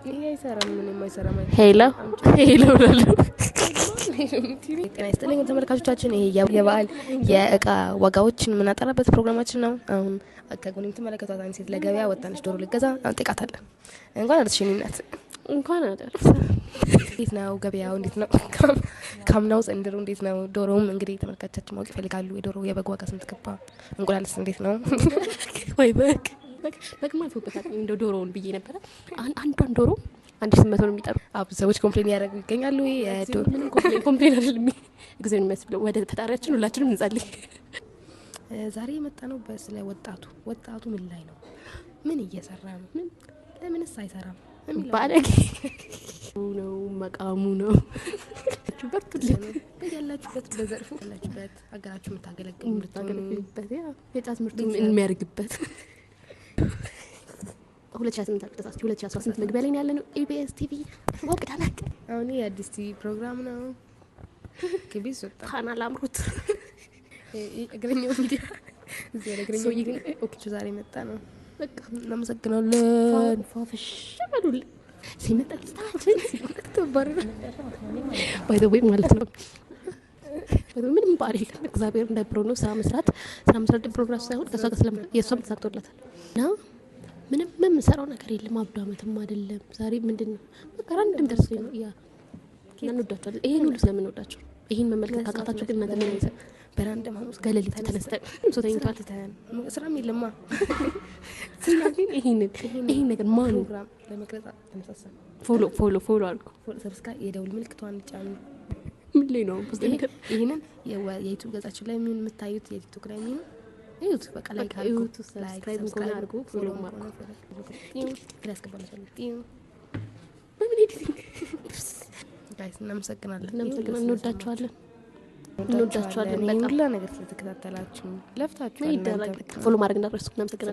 ይሄ አይሰራም፣ ምንም አይሰራም። Hello hello እላለሁ። ጤና ይስጥልኝ ተመልካቾቻችን፣ ይሄ የበዓል የእቃ ዋጋዎችን የምናጠራበት ፕሮግራማችን ነው። አሁን ከጎን የምትመለከቷት አንድ ሴት ለገበያ ወጣነች፣ ዶሮ ልገዛ እንጠይቃታለን። እንኳን አደረስሽ የኔ እናት። እንኳን አደረሰ። እንዴት ነው ገበያው? እንዴት ነው ካምናው ዘንድሮ እንዴት ነው? ዶሮውም እንግዲህ ተመልካቾቻችን ማወቅ ይፈልጋሉ። የዶሮ የበግ ዋጋ ስንት ገባ? እንቁላልስ እንዴት ነው? ወይ በግ በግ አልፎበታል። እንደው ዶሮውን ብዬ ነበረ። አንዷን ዶሮ 1800 ነው የሚጠሩ። አዎ፣ ብዙ ሰዎች complain ያደረጉ ይገኛሉ። የዶሮ ምንም complain አይደለም። እግዚአብሔር የሚያስብለው ወደ ፈጣሪያችን ሁላችንም እንጸልይ። ዛሬ የመጣ ነው ስለ ወጣቱ። ወጣቱ ምን ላይ ነው? ምን እየሰራ ነው? ምን ለምንስ አይሰራም? የሚለው ባለጌ ነው መቃሙ ነው። በርቱልን። በያላችሁበት በዘርፉ ያላችሁበት ሀገራችሁ የምታገለግሉ የምታገለግሉበት ያ የጫት ምርቱ የሚያደርግበት 2008 አልተሳሳትኩም፣ 2018 መግቢያ ላይ ያለ ነው። ኢቢኤስ ቲቪ ወቅዳላቅ አሁን የአዲስ ቲቪ ፕሮግራም ነው። ግቢ ወጣ ፋና ላምሮት እግረኛው ሚዲያ እዚህ ያለ እግረኛው ሰውዬ ሚዲያ ግን okay፣ ዛሬ መጣ ነው። በቃ እናመሰግናለን። ፏፈሽ በሉልን። ሲመጣ ስታችን ተባረረ by the way ማለት ነው። ምንም በዓል የለም። እግዚአብሔር ደብሮ ነው ስራ መስራት ስራ መስራት ደብሮ ራሱ ሳይሆን ከእሷ ጋር ስለም የእሷም ተሳክቶለታል እና ምንም የምሰራው ነገር የለም። አብዶ አመትም አይደለም ዛሬ ምንድን ነው በቃ random ደርሶኝ ነው። ያ እና እንወዳቸዋለን። ይሄን ሁሉ ስለምንወዳቸው ይሄን መመልከት ካቃታችሁ ግን እናንተ ምን አይሰ በ random ሐሙስ ከሌሊቱ ተነስተን ሰው ተኝቷል። ትተን ስራም የለማ ግን ይሄንን ይሄን ነገር ማን ፕሮግራም ለመቅረጽ ተነሳሳን። Follow follow follow አድርጉ። Subscribe የደውል ምልክቷን ጫኑ። ምን ላይ ነው post ነገር ይህንን የዩቱብ ገጻችን ላይ የሚሆን የምታዩት የቲክቶክ ላይ የሚሆን እዩት። በቃ like አድርጉ፣ እዩት፣ subscribe ከሆነ አድርጉ፣ follow አድርጉ። በምን editing Guys እናመሰግናለን። እናመሰግናለን። እንወዳችኋለን እንወዳችኋለን ይህን በጣም ሁላ ነገር ስለተከታተላችሁ ለፍታችሁ ይደረግ። Follow ማድረግ እንዳትረሱ። እናመሰግናለን።